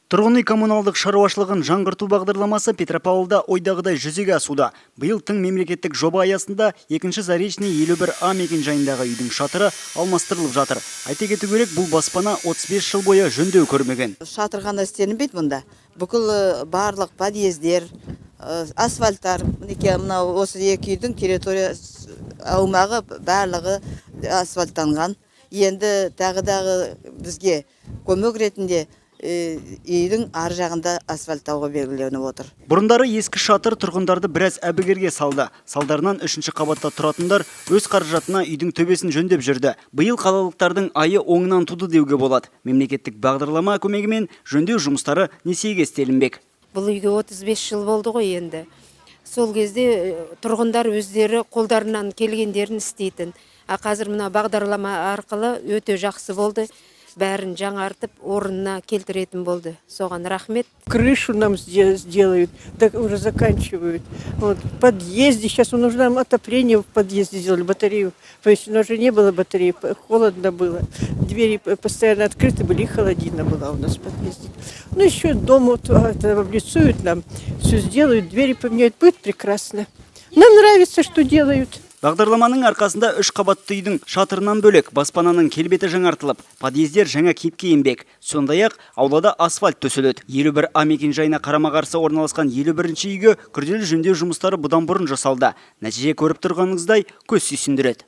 Тұрғын үй коммуналдық шаруашылығын жаңғырту бағдарламасы Петропавлда ойдағыдай жүзеге асуда. Биыл тың мемлекеттік жоба аясында екінші Заречный 51 А мекенжайындағы үйдің шатыры алмастырылып жатыр. Айта кету керек, бұл баспана 35 жыл бойы жөндеу көрмеген. Шатыр ғана істелінбейді мұнда. Бүкіл барлық подъездер, асфальттар, мінекей, мынау осы екі үйдің территория аумағы барлығы асфальттанған. Енді тағы дағы бізге көмек ретінде үйдің ар жағында асфальттауға белгіленіп отыр. Бұрындары ескі шатыр тұрғындарды біраз әбігерге салды. Салдарынан үшінші қабатта тұратындар өз қаражатына үйдің төбесін жөндеп жүрді. Биыл қалалықтардың айы оңынан туды деуге болады. Мемлекеттік бағдарлама көмегімен жөндеу жұмыстары несиеге істелінбек. Бұл үйге 35 жыл болды ғой енді. Сол кезде тұрғындар өздері қолдарынан келгендерін істейтін. А қазір мына бағдарлама арқылы өте жақсы болды. Бәрін жаңартып, орнына келтіретін болды. Соған рахмет. Крышу нам сделают, да, уже заканчивают. Вот, в подъезде, сейчас нужно нам отопление в подъезде сделали, батарею. То есть у нас же не было батареи, холодно было. Двери постоянно открыты были, и холодина была у нас в подъезде. Ну, еще дом вот, это, облицуют нам, все сделают, двери поменяют, будет прекрасно. Нам нравится, что делают. Бағдарламаның арқасында үш қабатты үйдің шатырынан бөлек баспананың келбеті жаңартылып, подъездер жаңа кейіпке енбек. Сондай-ақ аулада асфальт төселеді. 51 А мекенжайына қарама-қарсы орналасқан 51 үйге күрделі жөндеу жұмыстары бұдан бұрын жасалды. Нәтиже, көріп тұрғаныңыздай, көз сүйсіндіреді.